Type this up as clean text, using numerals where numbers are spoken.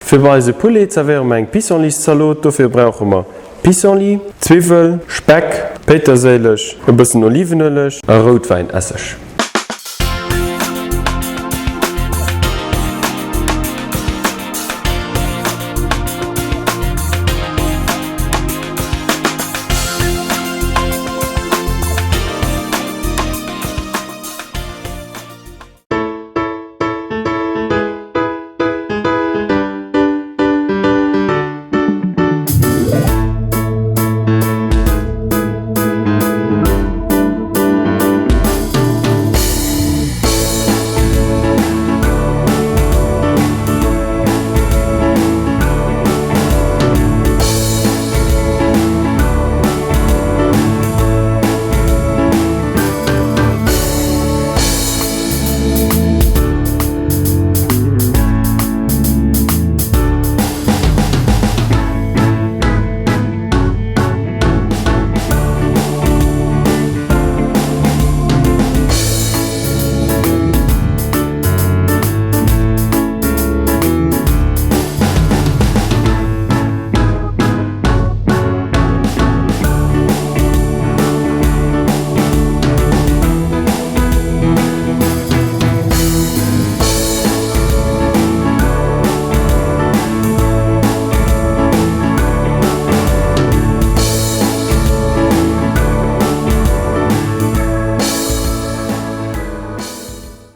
Fir bei eise Poulet zerwéiere mer eng Pissenlit-Zalot. Dofir brauche mer Pissenlit, Zwiwwel, Speck, Péiterséileg, e bëssen Olivenueleg a Routwäinesseg.